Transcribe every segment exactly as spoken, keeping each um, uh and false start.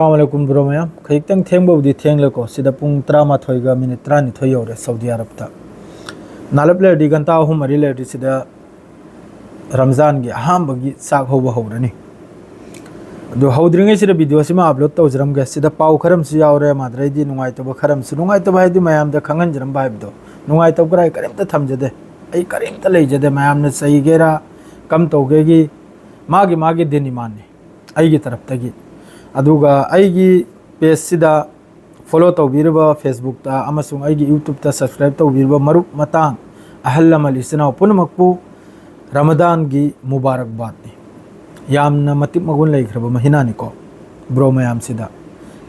ꯑꯁꯂꯥꯃꯨ ꯑꯂꯥꯏꯀꯨꯝ bro ꯃꯌꯥꯝ꯫ ꯈꯖꯤꯛꯇꯪ ꯊꯦꯡꯕꯕꯨꯗꯤ ꯊꯦꯡꯂꯦꯀꯣ, ꯁꯤꯗ ꯄꯨꯡ ꯇꯔꯥꯃꯥꯊꯣꯏꯒ ꯃꯤꯅꯤꯠ ꯇꯔꯥꯅꯤꯊꯣꯏ ꯌꯧꯔꯦ ꯁꯥꯎꯗꯤ ꯑꯔꯕꯇ꯫ ꯅꯥꯂꯞ ꯂꯩꯔꯗꯤ ꯘꯟꯇꯥ ꯑꯍꯨꯝ ꯃꯔꯤ ꯂꯩꯔꯗꯤ ꯁꯤꯗ ꯔꯝꯖꯥꯟꯒꯤ ꯑꯍꯥꯟꯕꯒꯤ ꯆꯥꯛ ꯍꯧꯕ ꯍꯧꯔꯅꯤ꯫ ꯑꯗꯨ ꯍꯧꯗ꯭ꯔꯤꯉꯩꯁꯤꯗ ꯚꯤꯗꯤꯑꯣꯁꯤꯃ ꯑꯞꯂꯣꯗ ꯇꯧꯖꯔꯝꯒꯦ꯫ ꯁꯤꯗ ꯄꯥꯎ ꯈꯔ ꯑꯃꯁꯨ ꯌꯥꯎꯔꯦ, ꯃꯥꯗ꯭ꯔꯩꯗꯤ ꯅꯨꯡꯉꯥꯏꯇꯕ ꯈꯔ ꯑꯃꯁꯨ, ꯅꯨꯡꯉꯥꯏꯇꯕ ꯍꯥꯏꯗꯤ ꯃꯌꯥꯝꯗ ꯈꯪꯍꯟꯖꯔꯝꯕ ꯍꯥꯏꯕꯗꯣ, ꯅꯨꯡꯉꯥꯏꯇꯕ ꯈꯔ ꯑꯩ ꯀꯔꯤꯝꯇ ꯊꯝꯖꯗꯦ, ꯑꯩ ꯀꯔꯤꯝꯇ ꯂꯩꯖꯗꯦ꯫ ꯃꯌꯥꯝꯅ ꯆꯩꯒꯦꯔꯥ ꯀꯝ ꯇꯧꯒꯦꯒꯤ ꯃꯥꯒꯤ ꯃꯥꯒꯤ ꯗꯤꯟ ꯏꯃꯥꯟꯅꯤ ꯑꯩꯒꯤ ꯇꯔꯞꯇꯒꯤ꯫ ꯑꯗꯨꯒ ꯑꯩꯒꯤ ꯄꯦꯖꯁꯤꯗ ꯐꯣꯂꯣ ꯇꯧꯕꯤꯔꯤꯕ, ꯐꯦꯁꯕꯨꯛꯇ ꯑꯃꯁꯨꯡ ꯑꯩꯒꯤ ꯌꯨꯇ꯭ꯌꯨꯕꯇ ꯁꯕꯁꯀ꯭ꯔꯥꯏꯕ ꯇꯧꯕꯤꯔꯤꯕ ꯃꯔꯨꯞ ꯃꯇꯥꯡ, ꯑꯍꯜ ꯂꯃꯟ, ꯏꯆꯤꯟ ꯏꯅꯥꯎ ꯄꯨꯝꯅꯃꯛꯄꯨ ꯔꯃꯗꯥꯟꯒꯤ ꯃꯨꯕꯥꯔꯛꯕꯥꯗꯅꯤ꯫ ꯌꯥꯝꯅ ꯃꯇꯤꯛ ꯃꯒꯨꯟ ꯂꯩꯈ꯭ꯔꯕ ꯃꯍꯤꯅꯥꯅꯤꯀꯣ ꯕ꯭ꯔꯣ ꯃꯌꯥꯝꯁꯤꯗ,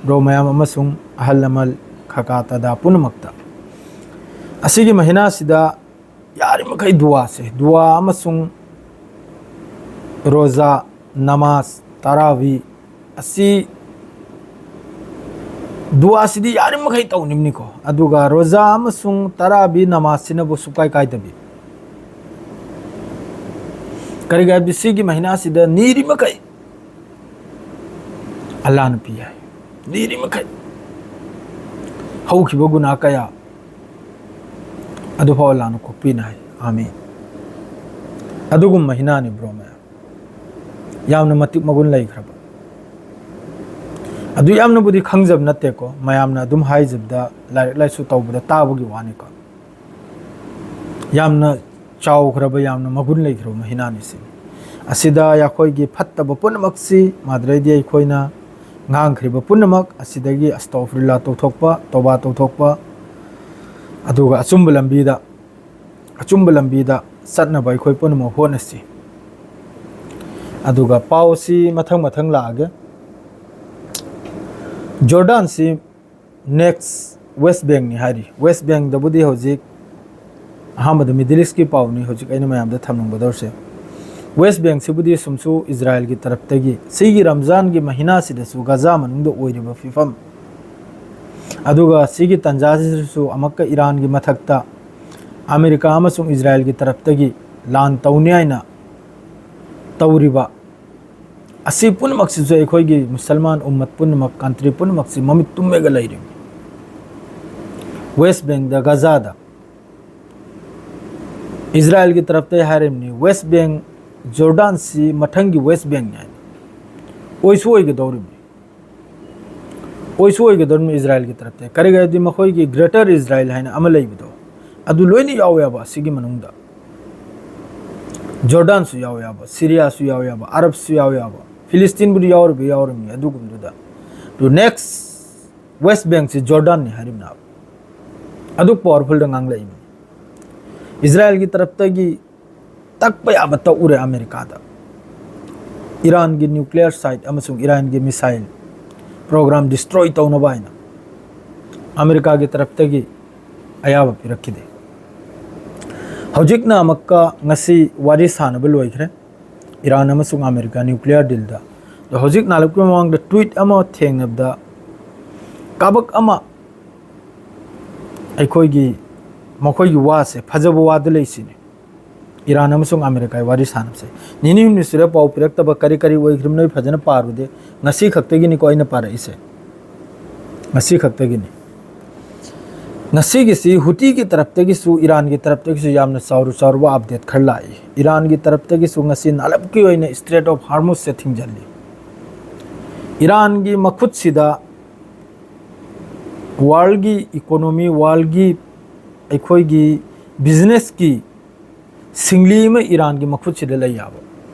ꯕ꯭ꯔꯣ ꯃꯌꯥꯝ ꯑꯃꯁꯨꯡ ꯑꯍꯜ ꯂꯃꯟ, ꯈꯀꯥ ꯇꯗꯥ ꯄꯨꯝꯅꯃꯛꯇ꯫ ꯑꯁꯤꯒꯤ ꯃꯍꯤꯅꯥꯁꯤꯗ ꯌꯥꯔꯤꯃꯈꯩ ꯗꯨꯋꯥꯁꯦ, ꯗꯨꯋꯥ ꯑꯃꯁꯨꯡ ꯔꯣꯖꯥ, ꯅꯃꯥꯖ, ꯇꯔꯥꯕꯤ, ꯑꯁꯤ, ꯗꯨꯋꯥꯁꯤꯗꯤ ꯌꯥꯔꯤꯃꯈꯩ ꯇꯧꯅꯤꯡꯅꯤꯀꯣ꯫ ꯑꯗꯨꯒ ꯔꯣꯖꯥ ꯑꯃꯁꯨꯡ ꯇꯔꯥꯕꯤ ꯅꯃꯥꯖꯁꯤꯅꯕꯨ ꯁꯨꯛꯀꯥꯏ ꯀꯥꯏꯗꯕꯤ꯫ ꯀꯔꯤꯒꯤ ꯍꯥꯏꯕꯗꯤ ꯁꯤꯒꯤ ꯃꯍꯤꯅꯥꯁꯤꯗ ꯅꯤꯔꯤꯃꯈꯩ ꯑꯜꯂꯥꯅ ꯄꯤ ꯍꯥꯏ꯫ ꯅꯤꯔꯤꯃꯈꯩ ꯍꯧꯈꯤꯕ ꯒꯨꯅꯥ ꯀꯌꯥ ꯑꯗꯨꯐꯥꯎ ꯑꯜꯂꯥꯅ ꯀꯣꯛꯄꯤꯅ ꯍꯥꯏ꯫ ꯑꯥꯃꯤꯟ꯫ ꯑꯗꯨꯒꯨꯝꯕ ꯃꯍꯤꯅꯥꯅꯤ ꯕ꯭ꯔꯣ ꯃꯌꯥꯝ꯫ ꯌꯥꯝꯅ ꯃꯇꯤꯛ ꯃꯒꯨꯟ ꯂꯩꯈ꯭ꯔꯕ꯫ ꯑꯗꯨ ꯌꯥꯝꯅꯕꯨꯗꯤ ꯈꯪꯖꯕ ꯅꯠꯇꯦꯀꯣ, ꯃꯌꯥꯝꯅ ꯑꯗꯨꯝ ꯍꯥꯏꯖꯕꯗ, ꯂꯥꯏꯔꯤꯛ ꯂꯥꯏꯁꯨ ꯇꯧꯕꯗ ꯇꯥꯕꯒꯤ ꯋꯥꯅꯤꯀꯣ꯫ ꯌꯥꯝꯅ ꯆꯥꯎꯈ꯭ꯔꯕ, ꯌꯥꯝꯅ ꯃꯒꯨꯟ ꯂꯩꯈ꯭ꯔꯕ ꯃꯍꯤꯅꯥꯅꯤ ꯁꯤꯅꯤ꯫ ꯑꯁꯤꯗ ꯑꯩꯈꯣꯏꯒꯤ ꯐꯠꯇꯕ ꯄꯨꯝꯅꯃꯛꯁꯤ, ꯃꯥꯗ꯭ꯔꯩꯗꯤ ꯑꯩꯈꯣꯏꯅ ꯉꯥꯡꯈ꯭ꯔꯤꯕ ꯄꯨꯝꯅꯃꯛ ꯑꯁꯤꯗꯒꯤ ꯑꯁꯇꯧꯐꯤꯔꯨꯜꯂꯥ ꯇꯧꯊꯣꯛꯄ, ꯇꯧꯕꯥ ꯇꯧꯊꯣꯛꯄ, ꯑꯗꯨꯒ ꯑꯆꯨꯝꯕ ꯂꯝꯕꯤꯗ, ꯑꯆꯨꯝꯕ ꯂꯝꯕꯤꯗ ꯆꯠꯅꯕ ꯑꯩꯈꯣꯏ ꯄꯨꯝꯅꯃꯛ ꯍꯣꯠꯅꯁꯤ꯫ ꯑꯗꯨꯒ ꯄꯥꯎꯁꯤ ꯃꯊꯪ ꯃꯊꯪ ꯂꯥꯛꯑꯒꯦ꯫ ꯖꯣꯔꯗꯥꯟꯁꯤ ꯅꯦꯛꯁ ꯋꯦꯁ ꯕꯦꯡꯅꯤ ꯍꯥꯏꯔꯤ꯫ ꯋꯦꯁ ꯕꯦꯡꯗꯕꯨꯗꯤ ꯍꯧꯖꯤꯛ ꯑꯍꯥꯟꯕꯗ ꯃꯤꯗꯜ ꯏꯁꯀꯤ ꯄꯥꯎꯅꯤ ꯍꯧꯖꯤꯛ ꯑꯩꯅ ꯃꯌꯥꯝꯗ ꯊꯝꯂꯝꯒꯗꯧꯔꯤꯁꯦ꯫ ꯋꯦꯁ ꯕꯦꯡꯁꯤꯕꯨꯗꯤ ꯁꯨꯝꯁꯨ ꯏꯖꯔꯥꯏꯜꯒꯤ ꯇꯔꯞꯇꯒꯤ ꯁꯤꯒꯤ ꯔꯝꯖꯥꯟꯒꯤ ꯃꯍꯤꯅꯥꯁꯤꯗꯁꯨ ꯒꯖꯥ ꯃꯅꯨꯡꯗ ꯑꯣꯏꯔꯤꯕ ꯐꯤꯕꯝ, ꯑꯗꯨꯒ ꯁꯤꯒꯤ ꯇꯥꯟꯖꯥꯁꯤꯗꯁꯨ ꯑꯃꯨꯛꯀ ꯏꯔꯥꯟꯒꯤ ꯃꯊꯛꯇ ꯑꯃꯦꯔꯤꯀꯥ ꯑꯃꯁꯨꯡ ꯏꯖꯔꯥꯏꯜꯒꯤ ꯇꯔꯞꯇꯒꯤ ꯂꯥꯟ ꯇꯧꯅꯤ ꯍꯥꯏꯅ ꯇꯧꯔꯤꯕ ꯑꯁꯤ ꯄꯨꯝꯅꯃꯛꯁꯤꯁꯨ ꯑꯩꯈꯣꯏꯒꯤ ꯃꯨꯁꯜꯃꯥꯟ ꯎꯝꯃꯠ ꯄꯨꯝꯅꯃꯛ, ꯀꯟꯇ꯭ꯔꯤ ꯄꯨꯝꯅꯃꯛꯁꯤ ꯃꯃꯤꯠ ꯇꯨꯝꯃꯒ ꯂꯩꯔꯤꯕꯅꯤ꯫ ꯋꯦꯁ ꯕꯦꯡꯗ, ꯒꯖꯥꯗ, ꯏꯖꯔꯥꯌꯦꯜꯒꯤ ꯇꯔꯞꯇ ꯍꯥꯏꯔꯤꯕꯅꯤ, ꯋꯦꯁ ꯕꯦꯡ, ꯖꯣꯔꯗꯥꯟꯁꯤ ꯃꯊꯪꯒꯤ ꯋꯦꯁ ꯕꯦꯡꯅꯤ ꯍꯥꯏꯅ꯫ ꯑꯣꯏꯁꯨ ꯑꯣꯏꯒꯗꯧꯔꯤꯕꯅꯤ꯫ ꯑꯣꯏꯁꯨ ꯑꯣꯏꯒꯗꯧꯔꯤꯕꯅꯤ ꯏꯖꯔꯥꯌꯦꯜꯒꯤ ꯇꯔꯞꯇ꯫ ꯀꯔꯤꯒꯤꯅꯣ ꯍꯥꯏꯗꯤ ꯃꯈꯣꯏꯒꯤ ꯒ꯭ꯔꯦꯇꯔ ꯏꯖꯔꯥꯌꯦꯜ ꯍꯥꯏꯅ ꯑꯃ ꯂꯩꯕꯗꯣ, ꯑꯗꯨ ꯂꯣꯏꯅ ꯌꯥꯎꯋꯦꯕ ꯑꯁꯤꯒꯤ ꯃꯅꯨꯡꯗ꯫ ꯖꯣꯔꯗꯥꯟꯁꯨ ꯌꯥꯎꯋꯦꯕ, ꯁꯤꯔꯤꯌꯥꯁꯨ ꯌꯥꯎꯋꯦꯕ, ꯑꯔꯕꯁꯨ ꯌꯥꯎꯋꯦꯕ, ꯐꯤꯂꯤꯁꯇꯤꯟꯕꯨꯗꯤ ꯌꯥꯎꯔꯤꯕ ꯌꯥꯎꯔꯤꯕꯅꯤ ꯑꯗꯨꯒꯨꯝꯗꯨꯗ꯫ ꯑꯗꯨ ꯅꯦꯛꯁ ꯋꯦꯁ ꯕꯦꯡꯁꯤ ꯖꯣꯔꯗꯥꯟꯅꯤ ꯍꯥꯏꯔꯤꯕꯅꯦꯕ꯫ ꯑꯗꯨ ꯄꯥꯋꯔꯐꯨꯜꯗ ꯉꯥꯡꯂꯛꯏꯕꯅꯤ꯫ ꯏꯖꯔꯥꯌꯦꯜꯒꯤ ꯇꯔꯞꯇꯒꯤ ꯇꯛꯄ ꯌꯥꯕ ꯇꯛꯎꯔꯦ ꯑꯃꯦꯔꯤꯀꯥꯗ꯫ ꯏꯔꯥꯟꯒꯤ ꯅ꯭ꯌꯨꯀ꯭ꯂꯤꯌꯔ ꯁꯥꯏꯠ ꯑꯃꯁꯨꯡ ꯏꯔꯥꯟꯒꯤ ꯃꯤꯁꯥꯏꯜ ꯄ꯭ꯔꯣꯒ꯭ꯔꯥꯝ ꯗꯤꯁꯇ꯭ꯔꯣꯏ ꯇꯧꯅꯕ ꯍꯥꯏꯅ ꯑꯃꯦꯔꯤꯀꯥꯒꯤ ꯇꯔꯞꯇꯒꯤ ꯑꯌꯥꯕ ꯄꯤꯔꯛꯈꯤꯗꯦ꯫ ꯍꯧꯖꯤꯛꯅ ꯑꯃꯨꯛꯀ ꯉꯁꯤ ꯋꯥꯔꯤ ꯁꯥꯟꯅꯕ ꯂꯣꯏꯈ꯭ꯔꯦ ꯏꯔꯥꯟ ꯑꯃꯁꯨꯡ ꯑꯃꯦꯔꯤꯀꯥ ꯅ꯭ꯌꯨꯀ꯭ꯂꯤꯌꯔ ꯗꯤꯜꯗ꯫ ꯑꯗꯣ ꯍꯧꯖꯤꯛ ꯅꯥꯜꯂꯛꯄꯒꯤ ꯃꯃꯥꯡꯗ ꯇ꯭ꯋꯤꯠ ꯑꯃ ꯊꯦꯡꯅꯕꯗ ꯀꯥꯕꯛ ꯑꯃ ꯑꯩꯈꯣꯏꯒꯤ ꯃꯈꯣꯏꯒꯤ ꯋꯥꯁꯦ ꯐꯖꯕ ꯋꯥꯗ ꯂꯩꯁꯤꯅꯤ꯫ ꯏꯔꯥꯟ ꯑꯃꯁꯨꯡ ꯑꯃꯦꯔꯤꯀꯥꯒꯤ ꯋꯥꯔꯤ ꯁꯥꯟꯅꯕꯁꯦ ꯅꯤꯅꯤ ꯍꯨꯝꯅꯤ ꯁꯨꯔꯦ ꯄꯥꯎ ꯄꯤꯔꯛꯇꯕ꯫ ꯀꯔꯤ ꯀꯔꯤ ꯑꯣꯏꯈ꯭ꯔꯤꯕꯅꯣ ꯑꯩ ꯐꯖꯅ ꯄꯥꯔꯨꯗꯦ꯫ ꯉꯁꯤ ꯈꯛꯇꯒꯤꯅꯤꯀꯣ ꯑꯩꯅ ꯄꯥꯔꯛꯏꯁꯦ, ꯉꯁꯤ ꯈꯛꯇꯒꯤꯅꯤ꯫ ꯉꯁꯤꯒꯤꯁꯤ ꯍꯨꯇꯤꯒꯤ ꯇꯔꯞꯇꯒꯤꯁꯨ ꯏꯔꯥꯟꯒꯤ ꯇꯔꯞꯇꯒꯤꯁꯨ ꯌꯥꯝꯅ ꯆꯥꯎꯔꯨ ꯆꯥꯎꯔꯨꯕ ꯑꯞꯗꯦꯠ ꯈꯔ ꯂꯥꯛꯏ꯫ ꯏꯔꯥꯟꯒꯤ ꯇꯔꯞꯇꯒꯤꯁꯨ ꯉꯁꯤ ꯅꯥꯜꯂꯞꯀꯤ ꯑꯣꯏꯅ ꯁ꯭ꯇ꯭ꯔꯦꯠ ꯑꯣꯐ ꯍꯥꯔꯃꯨꯁꯁꯦ ꯊꯤꯡꯖꯤꯜꯂꯤ꯫ ꯏꯔꯥꯟꯒꯤ ꯃꯈꯨꯠꯁꯤꯗ ꯋꯥꯔꯜꯒꯤ ꯏꯀꯣꯅꯣꯃꯤ, ꯋꯥꯔꯜꯒꯤ ꯑꯩꯈꯣꯏꯒꯤ ꯕꯤꯖꯤꯅꯦꯁꯀꯤ ꯁꯤꯡꯂꯤ ꯑꯃ ꯏꯔꯥꯟꯒꯤ ꯃꯈꯨꯠꯁꯤꯗ ꯂꯩ ꯌꯥꯕ꯫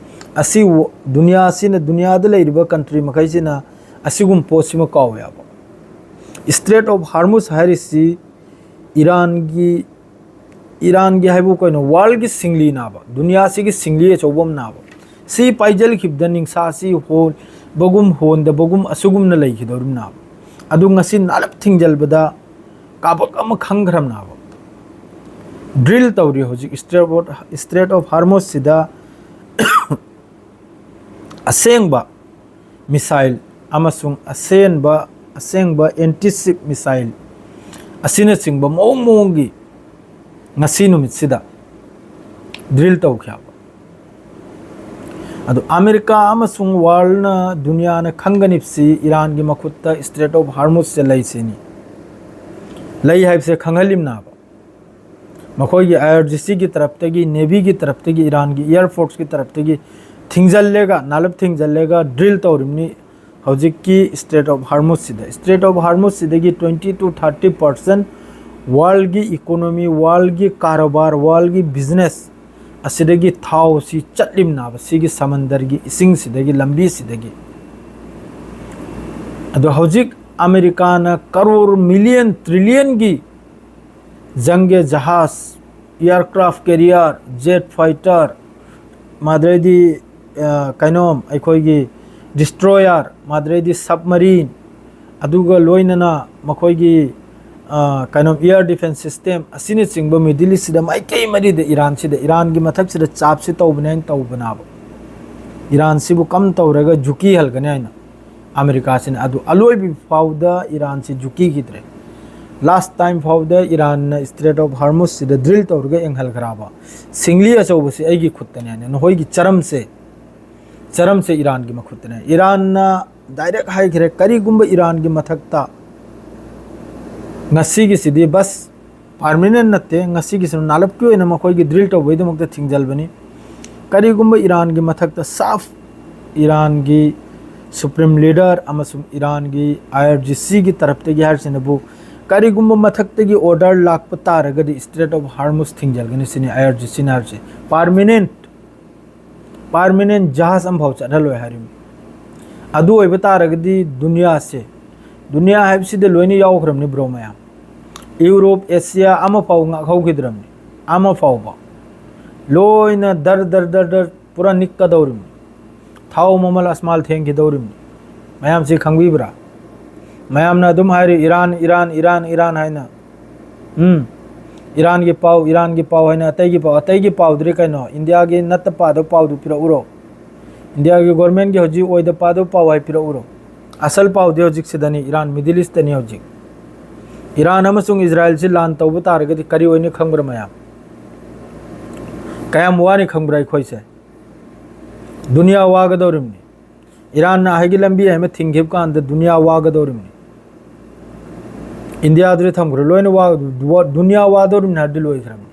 ꯑꯁꯤ ꯋ-, ꯗꯨꯅꯤꯌꯥꯁꯤꯅ, ꯗꯨꯅꯤꯌꯥꯗ ꯂꯩꯔꯤꯕ ꯀꯟꯇ꯭ꯔꯤ ꯃꯈꯩꯁꯤꯅ ꯑꯁꯤꯒꯨꯝꯕ ꯄꯣꯠꯁꯤꯃ ꯀꯥꯎ ꯌꯥꯕ꯫ ꯁ꯭ꯇ꯭ꯔꯦꯠ ꯑꯣꯐ ꯍꯥꯔꯃꯨꯁ ꯍꯥꯏꯔꯤꯁꯤ ꯏꯔꯥꯟꯒꯤ, ꯏꯔꯥꯟꯒꯤ ꯍꯥꯏꯕꯨ ꯀꯩꯅꯣ, ꯋꯥꯔꯜꯒꯤ ꯁꯤꯡꯂꯤ ꯅꯥꯕ, ꯗꯨꯅꯤꯌꯥꯁꯤꯒꯤ ꯁꯤꯡꯂꯤ ꯑꯆꯧꯕ ꯑꯃ ꯅꯥꯕ꯫ ꯁꯤ ꯄꯥꯏꯖꯤꯜꯈꯤꯕꯗ ꯅꯤꯡꯁꯥꯁꯤ ꯍꯣꯟꯕꯒꯨꯝ ꯍꯣꯟꯗꯕꯒꯨꯝ ꯑꯁꯤꯒꯨꯝꯅ ꯂꯩꯈꯤꯗꯧꯔꯤꯕꯅꯥꯕ꯫ ꯑꯗꯨ ꯉꯁꯤ ꯅꯥꯂꯞ ꯊꯤꯡꯖꯤꯜꯕꯗ ꯀꯥꯕꯛ ꯑꯃ ꯈꯪꯈ꯭ꯔꯕꯅꯥꯕ꯫ ꯗ꯭ꯔꯤꯜ ꯇꯧꯔꯤ ꯍꯧꯖꯤꯛ ꯁ꯭ꯇ꯭ꯔꯦꯠ ꯑꯣꯐ, ꯁ꯭ꯇ꯭ꯔꯦꯠ ꯑꯣꯐ ꯍꯥꯔꯃꯨꯁꯁꯤꯗ ꯑꯁꯦꯡꯕ ꯃꯤꯁꯥꯏꯜ ꯑꯃꯁꯨꯡ ꯑꯁꯦꯡꯕ, ꯑꯁꯦꯡꯕ ꯑꯦꯟꯇꯤ ꯁꯤꯞ ꯃꯤꯁꯥꯏꯜ ꯑꯁꯤꯅꯆꯤꯡꯕ ꯃꯑꯣꯡ ꯃꯑꯣꯡꯒꯤ ꯉꯁꯤ ꯅꯨꯃꯤꯠꯁꯤꯗ ꯗ꯭ꯔꯤꯜ ꯇꯧꯈꯤꯕ꯫ ꯑꯗꯨ ꯑꯃꯦꯔꯤꯀꯥ ꯑꯃꯁꯨꯡ ꯋꯥꯔꯜꯅ, ꯗꯨꯅꯤꯌꯥꯅ ꯈꯪꯒꯅꯤꯕꯁꯤ ꯏꯔꯥꯟꯒꯤ ꯃꯈꯨꯠꯇ ꯏꯁꯇ꯭ꯔꯦꯠ ꯑꯣꯐ ꯍꯥꯔꯃꯨꯁꯁꯦ ꯂꯩꯁꯤꯅꯤ꯫ ꯂꯩ ꯍꯥꯏꯕꯁꯦ ꯈꯪꯍꯜꯂꯤꯝꯅꯥꯕ꯫ ꯃꯈꯣꯏꯒꯤ ꯑꯥꯏ ꯑꯥꯔ ꯖꯤ ꯁꯤꯒꯤ ꯇꯔꯞꯇꯒꯤ, ꯅꯦꯚꯤꯒꯤ ꯇꯔꯞꯇꯒꯤ, ꯏꯔꯥꯟꯒꯤ ꯏꯌꯥꯔ ꯐꯣꯔꯁꯀꯤ ꯇꯔꯞꯇꯒꯤ ꯊꯤꯡꯖꯜꯂꯦꯒ, ꯅꯥꯂꯞ ꯊꯤꯡꯖꯜꯂꯦꯒ ꯗ꯭ꯔꯤꯜ ꯇꯧꯔꯤꯕꯅꯤ ꯍꯧꯖꯤꯛꯀꯤ ꯏꯁꯇ꯭ꯔꯦꯠ ꯑꯣꯐ ꯍꯥꯔꯃꯨꯁꯁꯤꯗ꯫ ꯏꯁꯇ꯭ꯔꯦꯠ ꯑꯣꯐ ꯍꯥꯔꯃꯨꯁꯁꯤꯗꯒꯤ twenty to thirty percent ꯋꯥꯔꯜꯒꯤ ꯏꯀꯣꯅꯣꯃꯤ, ꯋꯥꯔꯜꯒꯤ ꯀꯥꯔꯣꯕꯥꯔ, ꯋꯥꯔꯜꯒꯤ ꯕꯤꯖꯤꯅꯦꯁ ꯑꯁꯤꯗꯒꯤ ꯊꯥꯎꯁꯤ ꯆꯠꯂꯤꯝꯅꯥꯕ ꯁꯤꯒꯤ ꯁꯃꯟꯗꯔꯒꯤ ꯏꯁꯤꯡꯁꯤꯗꯒꯤ, ꯂꯝꯕꯤꯁꯤꯗꯒꯤ꯫ ꯑꯗꯣ ꯍꯧꯖꯤꯛ ꯑꯃꯦꯔꯤꯀꯥꯅ ꯀꯔꯣꯔ ꯃꯤꯂꯤꯌꯟ ꯇ꯭ꯔꯤꯂꯤꯌꯟꯒꯤ ꯖꯪꯒꯦ ꯖꯍꯥꯖ, ꯏꯌꯥꯔꯀ꯭ꯔꯥꯐ ꯀꯦꯔꯤꯌꯔ, ꯖꯦꯠ ꯐꯥꯏꯇꯔ, ꯃꯥꯗ꯭ꯔꯩꯗꯤ, ꯑ, ꯀꯩꯅꯣ, ꯑꯩꯈꯣꯏꯒꯤ ꯗꯤꯁꯇ꯭ꯔꯣꯌꯔ, ꯃꯥꯗ꯭ꯔꯩꯗꯤ ꯁꯕꯃꯔꯤꯟ, ꯑꯗꯨꯒ ꯂꯣꯏꯅꯅ ꯃꯈꯣꯏꯒꯤ, ꯑ, ꯀꯩꯅꯣ, ꯏꯌꯥꯔ ꯗꯤꯐꯦꯟꯁ ꯁꯤꯁꯇꯦꯝ ꯑꯁꯤꯅꯆꯤꯡꯕ ꯃꯤꯗꯜ ꯏꯁꯁꯤꯗ ꯃꯥꯏꯀꯩ ꯃꯔꯤꯗ ꯏꯔꯥꯟꯁꯤꯗ, ꯏꯔꯥꯟꯒꯤ ꯃꯊꯛꯁꯤꯗ ꯆꯥꯞꯁꯤ ꯇꯧꯕꯅꯦ ꯍꯥꯏꯅ ꯇꯧꯕꯅꯥꯕ꯫ ꯏꯔꯥꯟꯁꯤꯕꯨ ꯀꯝ ꯇꯧꯔꯒ ꯖꯨꯀꯤ ꯍꯜꯒꯅꯤ ꯍꯥꯏꯅ ꯑꯃꯦꯔꯤꯀꯥꯁꯤꯅ꯫ ꯑꯗꯨ ꯑꯂꯣꯏꯕ ꯐꯥꯎꯗ ꯏꯔꯥꯟꯁꯤ ꯖꯨꯀꯤꯈꯤꯗ꯭ꯔꯦ꯫ ꯂꯥꯁ ꯇꯥꯏꯝ ꯐꯥꯎꯗ ꯏꯔꯥꯟꯅ ꯏꯁꯇ꯭ꯔꯦꯠ ꯑꯣꯐ ꯍꯥꯔꯃꯨꯁꯁꯤꯗ ꯗ꯭ꯔꯤꯜ ꯇꯧꯔꯒ ꯌꯦꯡꯍꯜꯈ꯭ꯔꯕ, "ꯁꯤꯡꯂꯤ ꯑꯆꯧꯕꯁꯤ ꯑꯩꯒꯤ ꯈꯨꯠꯇꯅꯦ" ꯍꯥꯏꯅ꯫ ꯅꯈꯣꯏꯒꯤ ꯆꯔꯝꯁꯦ, ꯆꯔꯝꯁꯦ ꯏꯔꯥꯟꯒꯤ ꯃꯈꯨꯠꯇꯅꯦ꯫ ꯏꯔꯥꯟꯅ ꯗꯥꯏꯔꯦꯛ ꯍꯥꯏꯈ꯭ꯔꯦ, ꯀꯔꯤꯒꯨꯝꯕ ꯏꯔꯥꯟꯒꯤ ꯃꯊꯛꯇ, ꯉꯁꯤꯒꯤꯁꯤꯗꯤ ꯕꯁ ꯄꯥꯔꯃꯤꯅꯦꯟ ꯅꯠꯇꯦ, ꯉꯁꯤꯒꯤꯁꯤꯅ ꯅꯥꯂꯞꯀꯤ ꯑꯣꯏꯅ ꯃꯈꯣꯏꯒꯤ ꯗ꯭ꯔꯤꯜ ꯇꯧꯕꯒꯤꯗꯃꯛꯇ ꯊꯤꯡꯖꯤꯜꯕꯅꯤ꯫ ꯀꯔꯤꯒꯨꯝꯕ ꯏꯔꯥꯟꯒꯤ ꯃꯊꯛꯇ ꯁꯥꯐ ꯏꯔꯥꯟꯒꯤ ꯁꯨꯄ꯭ꯔꯤꯝ ꯂꯤꯗꯔ ꯑꯃꯁꯨꯡ ꯏꯔꯥꯟꯒꯤ ꯑꯥꯏ ꯑꯥꯔ ꯖꯤ ꯁꯤꯒꯤ ꯇꯔꯞꯇꯒꯤ ꯍꯥꯏꯔꯤꯁꯤꯅꯕꯨ ꯀꯔꯤꯒꯨꯝꯕ ꯃꯊꯛꯇꯒꯤ ꯑꯣꯔꯗꯔ ꯂꯥꯛꯄ ꯇꯥꯔꯒꯗꯤ ꯏꯁꯇ꯭ꯔꯦꯠ ꯑꯣꯐ ꯍꯥꯔꯃꯨꯁ ꯊꯤꯡꯖꯤꯜꯒꯅꯤ ꯁꯤꯅꯤ ꯑꯥꯏ ꯑꯥꯔ ꯖꯤ ꯁꯤꯅ ꯍꯥꯏꯔꯤꯁꯦ꯫ ꯄꯥꯔꯃꯤꯅꯦꯟ, ꯄꯥꯔꯃꯤꯅꯦꯟ ꯖꯍꯥꯖ ꯑꯃꯐꯥꯎ ꯆꯠꯍꯜꯂꯣꯏ ꯍꯥꯏꯔꯤꯕꯅꯤ꯫ ꯑꯗꯨ ꯑꯣꯏꯕ ꯇꯥꯔꯒꯗꯤ ꯗꯨꯅꯤꯌꯥꯁꯦ, ꯗꯨꯅꯤꯌꯥ ꯍꯥꯏꯕꯁꯤꯗ ꯂꯣꯏꯅ ꯌꯥꯎꯈ꯭ꯔꯕꯅꯤ ꯕ꯭ꯔꯣ ꯃꯌꯥꯝ꯫ ꯌꯨꯔꯣꯞ, ꯑꯦꯁꯤꯌꯥ ꯑꯃꯐꯥꯎ ꯉꯥꯛꯍꯧꯈꯤꯗ꯭ꯔꯕꯅꯤ, ꯑꯃꯐꯥꯎꯕ꯫ ꯂꯣꯏꯅ ꯗꯔ ꯗꯔ ꯗꯔ ꯗꯔ ꯄꯨꯔꯥ ꯅꯤꯛꯀꯗꯧꯔꯤꯕꯅꯤ꯫ ꯊꯥꯎ ꯃꯃꯜ ꯑꯁꯃꯥꯜ ꯊꯦꯡꯈꯤꯗꯧꯔꯤꯕꯅꯤ꯫ ꯃꯌꯥꯝꯁꯤ ꯈꯪꯕꯤꯕ꯭ꯔꯥ? ꯃꯌꯥꯝꯅ ꯑꯗꯨꯝ ꯍꯥꯏꯔꯤ, "ꯏꯔꯥꯟ, ꯏꯔꯥꯟ, ꯏꯔꯥꯟ, ꯏꯔꯥꯟ" ꯍꯥꯏꯅ꯫ ꯎꯝ, ꯏꯔꯥꯟꯒꯤ ꯄꯥꯎ, ꯏꯔꯥꯟꯒꯤ ꯄꯥꯎ ꯍꯥꯏꯅ ꯑꯇꯩꯒꯤ ꯄꯥꯎ, ꯑꯇꯩꯒꯤ ꯄꯥꯎꯗꯨꯗꯤ ꯀꯩꯅꯣ? ꯏꯟꯗꯤꯌꯥꯒꯤ ꯅꯠꯇ ꯄꯥꯗꯕ ꯄꯥꯎꯗꯨ ꯄꯤꯔꯛꯎꯔꯣ? ꯏꯟꯗꯤꯌꯥꯒꯤ ꯒꯣꯔꯃꯦꯟꯒꯤ ꯍꯧꯖꯤꯛ ꯑꯣꯏꯗ ꯄꯥꯗꯕ ꯄꯥꯎ ꯍꯥꯏ ꯄꯤꯔꯛꯎꯔꯣ? ꯑꯁꯜ ꯄꯥꯎꯗꯤ ꯍꯧꯖꯤꯛꯁꯤꯗꯅꯤ, ꯏꯔꯥꯟ, ꯃꯤꯗꯜ ꯏꯁꯇꯅꯤ ꯍꯧꯖꯤꯛ꯫ ꯏꯔꯥꯟ ꯑꯃꯁꯨꯡ ꯏꯖꯔꯥꯏꯜꯁꯤ ꯂꯥꯟ ꯇꯧꯕ ꯇꯥꯔꯒꯗꯤ ꯀꯔꯤ ꯑꯣꯏꯅꯤ ꯈꯪꯕ꯭ꯔꯥ ꯃꯌꯥꯝ? ꯀꯌꯥꯝ ꯋꯥꯅꯤ ꯈꯪꯕ꯭ꯔꯥ ꯑꯩꯈꯣꯏꯁꯦ? ꯗꯨꯅꯤꯌꯥ ꯋꯥꯒꯗꯧꯔꯤꯕꯅꯤ꯫ ꯏꯔꯥꯟꯅ ꯍꯥꯏꯒꯤ ꯂꯝꯕꯤ ꯍꯥꯏꯃ ꯊꯤꯡꯈꯤꯕ ꯀꯥꯟꯗ ꯗꯨꯅꯤꯌꯥ ꯋꯥꯒꯗꯧꯔꯤꯕꯅꯤ꯫ ꯏꯟꯗꯤꯌꯥꯗꯨꯗꯤ ꯊꯝꯈ꯭ꯔꯦ, ꯂꯣꯏꯅ ꯋꯥ-, ꯗꯨꯋ-, ꯗꯨꯅꯤꯌꯥ ꯋꯥꯗꯧꯔꯤꯕꯅꯤ ꯍꯥꯏꯕꯗꯤ ꯂꯣꯏꯈ꯭ꯔꯕꯅꯤ꯫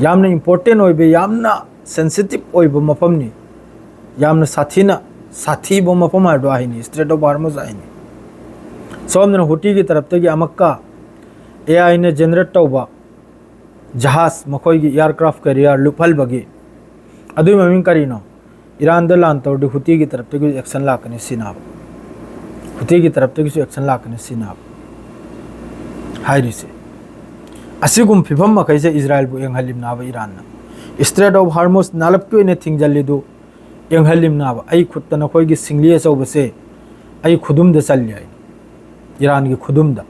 ꯌꯥꯝꯅ important ꯑꯣꯏꯕ, ꯌꯥꯝꯅ sensitive ꯑꯣꯏꯕ ꯃꯐꯝꯅꯤ꯫ ꯌꯥꯝꯅ ꯁꯥꯊꯤꯅ, ꯁꯥꯊꯤꯕ ꯃꯐꯝ ꯍꯥꯏꯕꯗꯣ ꯑꯩꯅꯤ, Strait of Hormuz ꯑꯩꯅꯤ꯫ ꯁꯣꯝꯗꯅ ꯍꯨꯇꯤꯒꯤ ꯇꯔꯞꯇꯒꯤ ꯑꯃꯛꯀ AI ꯅ generate ꯇꯧꯕ ꯖꯍꯥꯖ, ꯃꯈꯣꯏꯒꯤ aircraft carrier ꯂꯨꯞꯍꯜꯕꯒꯤ, ꯑꯗꯨꯒꯤ ꯃꯃꯤꯡ ꯀꯔꯤꯅꯣ? ꯏꯔꯥꯟꯗ ꯂꯥꯟ ꯇꯧꯔꯗꯤ ꯍꯨꯇꯤꯒꯤ ꯇꯔꯞꯇꯒꯤ action ꯂꯥꯛꯀꯅꯤ ꯁꯤꯅꯦꯕ꯫ ꯍꯨꯇꯤꯒꯤ ꯇꯔꯞꯇꯒꯤꯁꯨ action ꯂꯥꯛꯀꯅꯤ ꯁꯤꯅꯦꯕ ꯍꯥꯏꯔꯤꯁꯦ꯫ ꯑꯁꯤꯒꯨꯝꯕ ꯐꯤꯕꯝ ꯃꯈꯩꯁꯦ ꯏꯖꯔꯥꯏꯜꯕꯨ ꯌꯦꯡꯍꯜꯂꯤꯕꯅꯦꯕ ꯏꯔꯥꯟꯅ꯫ Strait of Hormuz ꯅꯥꯂꯞꯀꯤ ꯑꯣꯏꯅ ꯊꯤꯡꯖꯤꯜꯂꯤꯗꯨ ꯌꯦꯡꯍꯜꯂꯤꯕꯅꯦꯕ꯫ ꯑꯩ ꯈꯨꯠꯇ ꯅꯈꯣꯏꯒꯤ ꯁꯤꯡꯂꯤ ꯑꯆꯧꯕꯁꯦ ꯑꯩ ꯈꯨꯗꯨꯝꯗ ꯆꯜꯂꯤ ꯍꯥꯏ, ꯏꯔꯥꯟꯒꯤ ꯈꯨꯗꯨꯝꯗ꯫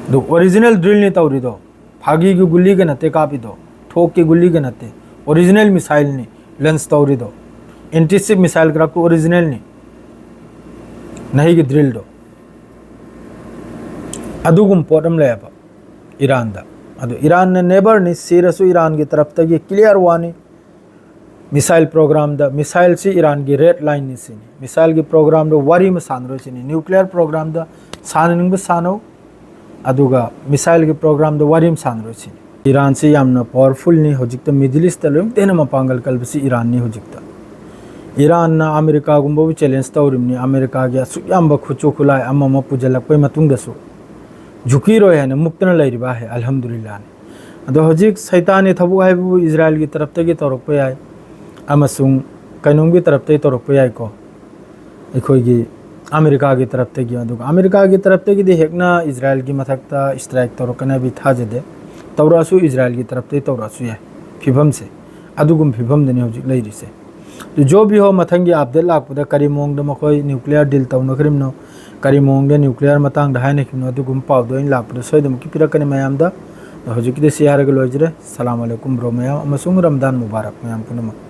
ꯑꯗꯨ original drill ꯅꯤ ꯇꯧꯔꯤꯗꯣ, ꯐꯥꯒꯤꯒꯤ ꯒꯨꯂꯤꯒ ꯅꯠꯇꯦ ꯀꯥꯞꯄꯤꯗꯣ, ꯊꯣꯛꯀꯤ ꯒꯨꯂꯤꯒ ꯅꯠꯇꯦ, original missile ꯅꯤ launch ꯇꯧꯔꯤꯗꯣ, anti ship missile craft two original ꯅꯤ, ꯅꯍꯩꯒꯤ drill ꯗꯣ꯫ ꯑꯗꯨꯒꯨꯝꯕ ꯄꯣꯠ ꯑꯃ ꯂꯩꯌꯦꯕ ꯏꯔꯥꯟꯗ꯫ ꯑꯗꯨ ꯏꯔꯥꯟꯅ never ꯅꯤ, ꯁꯤꯔꯁꯨ ꯏꯔꯥꯟꯒꯤ ꯇꯔꯞꯇꯒꯤ clear ꯋꯥꯅꯤ꯫ Missile program ꯗ, missile ꯁꯤ ꯏꯔꯥꯟꯒꯤ red line ꯅꯤ ꯁꯤꯅꯤ꯫ Missile ꯒꯤ program ꯗ ꯋꯥꯔꯤ ꯑꯃ ꯁꯥꯟꯅꯔꯣꯏ ꯁꯤꯅꯤ꯫ Nuclear program ꯗ ꯁꯥꯟꯅꯅꯤꯡꯕ ꯁꯥꯟꯅꯧ, ꯑꯗꯨꯒ missile ꯒꯤ program ꯗ ꯋꯥꯔꯤ ꯑꯃ ꯁꯥꯟꯅꯔꯣꯏ ꯁꯤꯅꯤ꯫ ꯏꯔꯥꯟꯁꯤ ꯌꯥꯝꯅ powerful ꯅꯤ ꯍꯧꯖꯤꯛꯇ, Middle East ꯇ ꯂꯣꯏꯅꯃꯛꯇ ꯍꯦꯟꯅ ꯃꯄꯥꯡꯒꯜ ꯀꯜꯕꯁꯤ ꯏꯔꯥꯟꯅꯤ ꯍꯧꯖꯤꯛꯇ꯫ ꯏꯔꯥꯟꯅ ꯑꯃꯦꯔꯤꯀꯥꯒꯨꯝꯕꯕꯨ challenge ꯇꯧꯔꯤꯕꯅꯤ, ꯑꯃꯦꯔꯤꯀꯥꯒꯤ ꯑꯁꯨꯛ ꯌꯥꯝꯕ ꯈꯨꯠꯁꯨ ꯈꯨꯠꯂꯥꯏ ꯑꯃ ꯑꯃ ꯄꯨꯁꯤꯜꯂꯛꯄꯩ ꯃꯇꯨꯡꯗꯁꯨ ꯖꯨꯀꯤꯔꯣꯏ ꯍꯥꯏꯅ ꯃꯨꯛꯇꯅ ꯂꯩꯔꯤꯕ ꯍꯥꯏ, ꯑꯜꯍꯝꯗꯨꯂꯤꯜꯂꯥꯍꯅꯤ꯫ ꯑꯗꯣ ꯍꯧꯖꯤꯛ ꯁꯩꯇꯥꯟꯒꯤ ꯊꯕꯛ ꯍꯥꯏꯕꯕꯨ ꯏꯖꯔꯥꯏꯜꯒꯤ ꯇꯔꯞꯇꯒꯤ ꯇꯧꯔꯛꯄ ꯌꯥꯏ, ꯑꯃꯁꯨꯡ ꯀꯩꯅꯣꯝꯒꯤ ꯇꯔꯞꯇꯒꯤ ꯇꯧꯔꯛꯄ ꯌꯥꯏꯀꯣ, ꯑꯩꯈꯣꯏꯒꯤ ꯑꯃꯦꯔꯤꯀꯥꯒꯤ ꯇꯔꯞꯇꯒꯤ꯫ ꯑꯗꯨꯒ ꯑꯃꯦꯔꯤꯀꯥꯒꯤ ꯇꯔꯞꯇꯒꯤꯗꯤ ꯍꯦꯛꯅ ꯏꯖꯔꯥꯏꯜꯒꯤ ꯃꯊꯛꯇ strike ꯇꯧꯔꯛꯀꯅꯤ ꯍꯥꯏꯕꯗꯤ ꯊꯥꯖꯗꯦ꯫ ꯇꯧꯔꯛꯑꯁꯨ ꯏꯖꯔꯥꯏꯜꯒꯤ ꯇꯔꯞꯇꯒꯤ ꯇꯧꯔꯛꯑꯁꯨ ꯌꯥꯏ꯫ ꯐꯤꯕꯝꯁꯦ ꯑꯗꯨꯒꯨꯝꯕ ꯐꯤꯕꯝꯗꯅꯤ ꯍꯧꯖꯤꯛ ꯂꯩꯔꯤꯁꯦ꯫ ꯑꯗꯨ ꯖꯣ ꯕꯤ ꯍꯣ ꯃꯊꯪꯒꯤ update ꯂꯥꯛꯄꯗ ꯀꯔꯤ ꯃꯑꯣꯡꯗ ꯃꯈꯣꯏ nuclear deal ꯇꯧꯅꯈ꯭ꯔꯤꯕꯅꯣ, ꯀꯔꯤ ꯃꯑꯣꯡꯗ nuclear ꯃꯇꯥꯡꯗ ꯍꯥꯏꯅꯈꯤꯕꯅꯣ, ꯑꯗꯨꯒꯨꯝꯕ ꯄꯥꯎꯗꯣ ꯑꯩꯅ ꯂꯥꯛꯄꯗ ꯁꯣꯏꯗꯅꯃꯛꯀꯤ ꯄꯤꯔꯛꯀꯅꯤ ꯃꯌꯥꯝꯗ꯫ ꯑꯗꯣ ꯍꯧꯖꯤꯛꯀꯤꯗꯤ ꯁꯤ ꯍꯥꯏꯔꯒ ꯂꯣꯏꯖꯔꯦ꯫ ꯁꯂꯥꯝ ꯑꯂꯩꯀꯨꯝ bro ꯃꯌꯥꯝ, ꯑꯃꯁꯨꯡ ꯔꯝꯗꯥꯟ ꯃꯨꯕꯥꯔꯛ ꯃꯌꯥꯝ ꯄꯨꯝꯅꯃꯛ꯫